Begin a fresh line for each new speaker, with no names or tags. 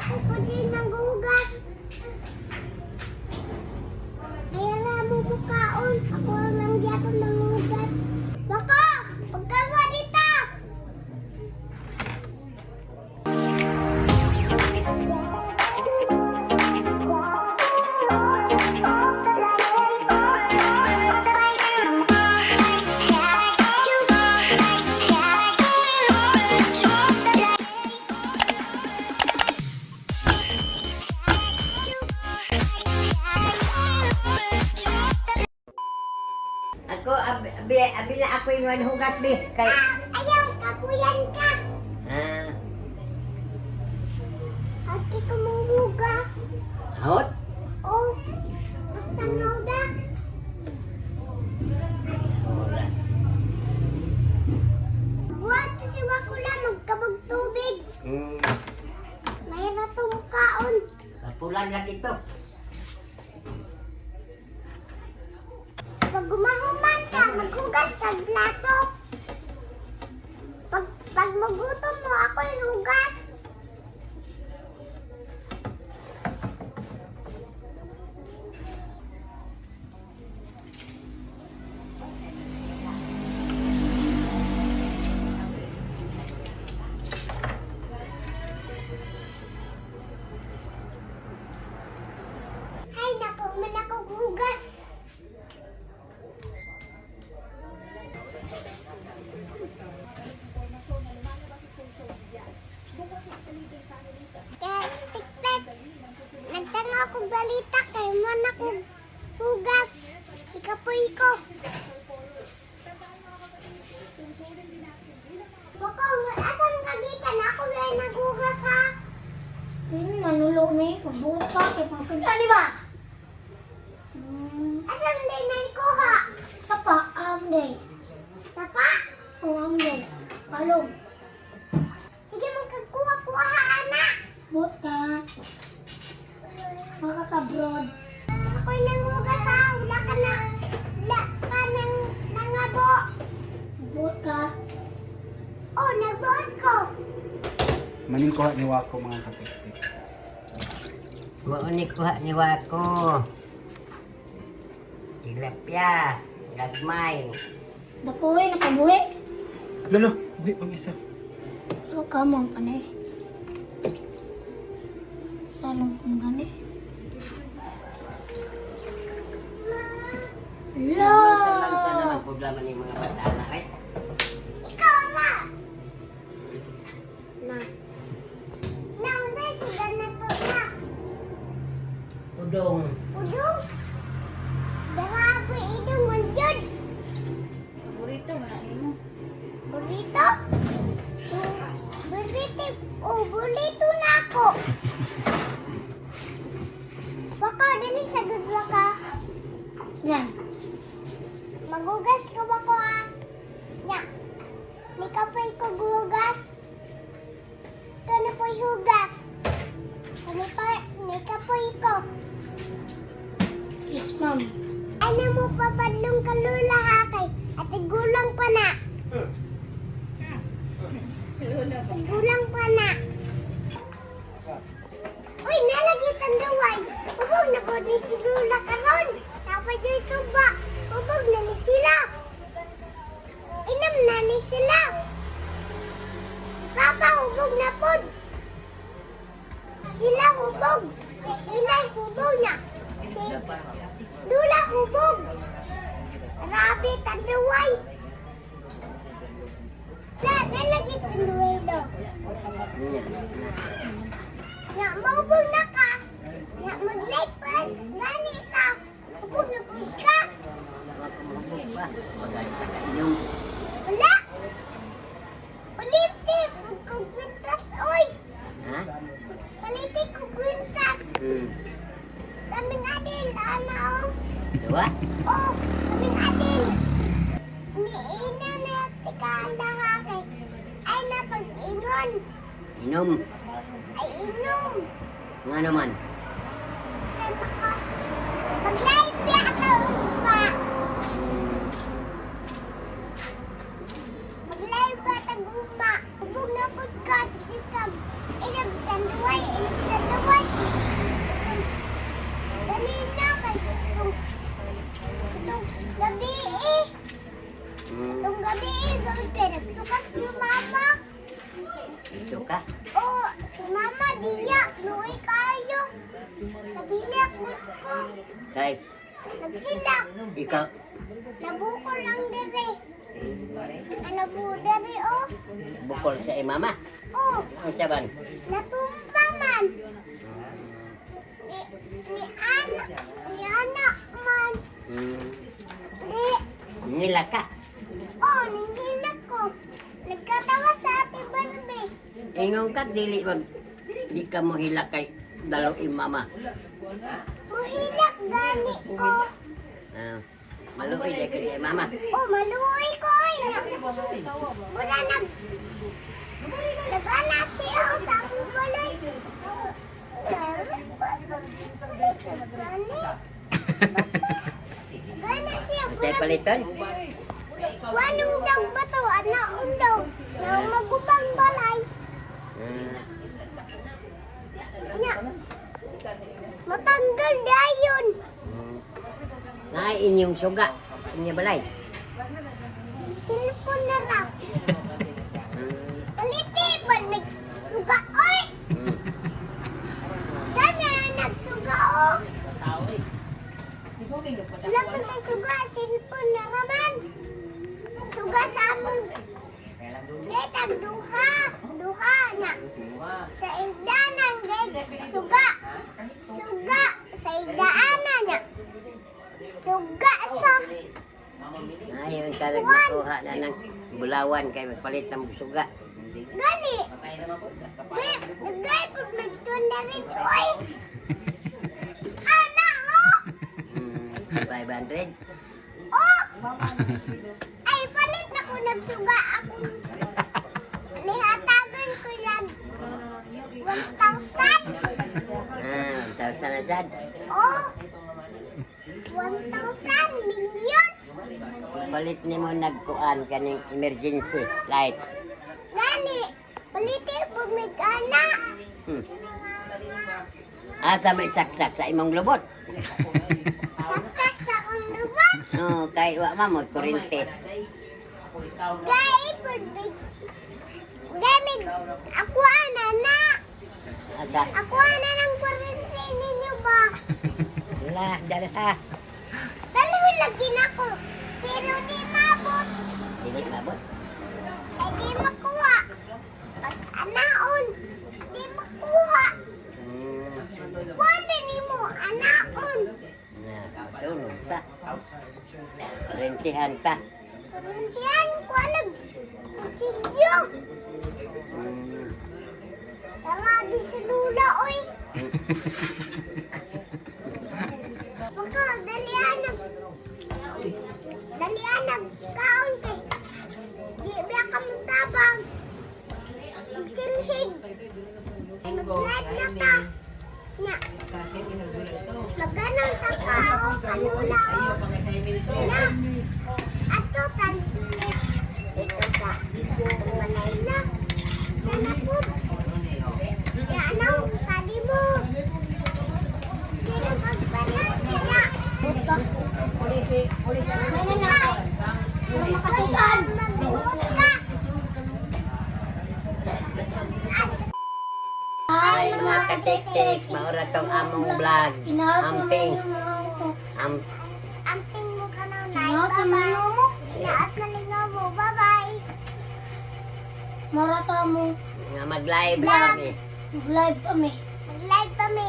Ako po din nanghugas. Kaya na mo bukaon. Ako lang gyapon manghugas. Bako! Pagkawa dito!
Ako, abi, abi na ako yung manhugas, bi. Kay,
Ah, ayaw, kapuyan ka.
ah,
Ate ka manghugas.
hot?
Oh, basta ngawda.
Ora.
Buhat si Wakula magkabag tubig. May ratong kaon.
Kapulan lagi to.
Pag gumahuman ka, maghugas kag plato. Pag magutom mo, ako'y hugas. Ay, naku, man ako hugas. Kaya, tiktek, nagtanga akong balita kay man ako hugas. Ikapoy ko. Bako, asan ka gikan? Ako gay naghugas ha.
Hindi nanulo mi, mabuot ka kay pangsudan di ba?
Asan din na ikuha?
Sapa am day.
Sapa?
O am day. Palong.
Sige, magkakuha-kuha, ana.
Buot ka. Makakabrod.
Ako'y nanghugas ha. Wala ka na. Wala ka nang nangabo.
Buot ka.
Oh, nagbuot ko.
Maning kuha ni Wako, mga katiktik.
Mao ni kuha ni Wako. Tilapia, gagmay.
Dapoy nakabuhi.
Lolo, buhi pang isa.
Pero kamang panay. Salong kong gani. La!
Minsan naman problema ni mga bata na ay.
Ikaw na. Na. Na, unsay sudan na to na.
Udong.
Udong. Dara ako idong manjud.
Burrito, wala nimo.
Burrito? Burrito. Oh, burrito na ako. Baka dali sa good ka.
Sige.
Magugas ka ba ko ah? Nya. Ni kapay ko gugas. Kano po'y hugas. Kani pa, ni kapoy ko.
Yes, ma'am.
Ano mo papadlong kalula ha kay ate gulang pa na. Ate gulang pa na. Uy, nalagi tanduay. Ubog na po ni si Lula karon. Tapos yung tuba. Ubog na ni sila. Inam na ni sila. Si Papa hubog na po. Sila hubog. Inay hubog na. Si Lula hubog. Rabi tanduay. La, nalagi tanduay do. Nga, maubog na ka. Nga, mag-like pa. Gani ka. Hubog na po ka.
Hubog pa. Pagalit ka inom.
Wala. Ulitin, kugwintas, oy.
Ha?
Ulitin, kugwintas. Kaming adil, ana, oh.
Duwa?
Oh, kaming adil. Niina na tikala ha kay. Ay na pag-inon.
Inom.
Ay inom.
Nga naman.
Kay maka. Mag-live niya ka pa. Mag-live ba tag-uma. Ubog na podcast. Ikam. Inag tanduay. Inag Oh, si mama diya. Luoy kayo. Naghilak ko.
Kay
Naghilak.
ikaw
Nabukol lang dire. Ano bu dire oh?
bukol sa imama.
Oh,
Ang saban.
natumba man. Ni anak, ni anak man. Di,
Nila ka.
oh, nanghilak ko. Nagkatawa sa ate Barbie.
Ingon ka dili mag di ka mo hilak kay dalaw imama.
Muhilak gani ko.
Ah, maluoy di kay mama.
Oh, maluoy ko ay. Mura nag... Nag-ana siya sa akong balay. Gana siya.
Unsay paliton?
Wanong daw ba to? Ana undaw. Na magubang balay. Nya. Matanggal dayon.
Na inyong suga. Inyo balay.
Cellphone na ra. Aliti pa nagsuga oy. Gana nagsuga oh. Wala man tay suga, cellphone na raman. Suga sa among Gay duha, duha na. Sa igdanan gay suga. Suga sa igdaanan na. Suga sa
Ayon ka nagnakuha na ng bulawan kay magpalit ng suga.
Gani. Gay, nagay pag nagtunda rin oy. Ana oh.
500.
Oh! Ay, palit na ko nagsuga akong lihatagan ko lang 1,000.
Ah, 1,000 na sad.
Oh! 1,000 million.
Palit nimo nagkuan kaning emergency light.
Gani, palitin po may gana.
Asa may saksak sa imong lubot.
Saksak sa akong lubot.
Oh, kay wa ma mo kurente.
Gay, po may... Gay, may... Ako ana na.
Asa
Ako ana ng kurente ninyo ba?
la dala.
Dalawa lagi na ko. Pero di mabot.
Dili mabot.
Ay di makuha. Pag anaon, di makuha. Kuha ni mo, anaon.
Na, sunog ta. Rentihan ta.
Kuruntian ko nag kutsilyo. Tara, di sa lula, oy. Baka, dalian nag... Dalian nag kaon kay. Di ba ka mutabang? Magsilhig. Mag-live na ta. Na. Maganon ta ka, o, kanula, o. Na. Ato, tan. Ito sa Malayla. Sa napod. Ya, ano, tali mo. Pero magbalas na.
Buot ka. May na na.
Makasukan. Magbuot ka.
Ay, mga katiktik.
Maura tong among vlog.
Inaot mo
Amping.
na yung mga ko.
Am
Amping mo ka na, Nay.
Inaot na
Bye-bye.
mga mo.
Inaot na lingaw mo. Bye-bye.
Marata mo.
nga mag-live kami.
Live kami.
Mag-live pa mi.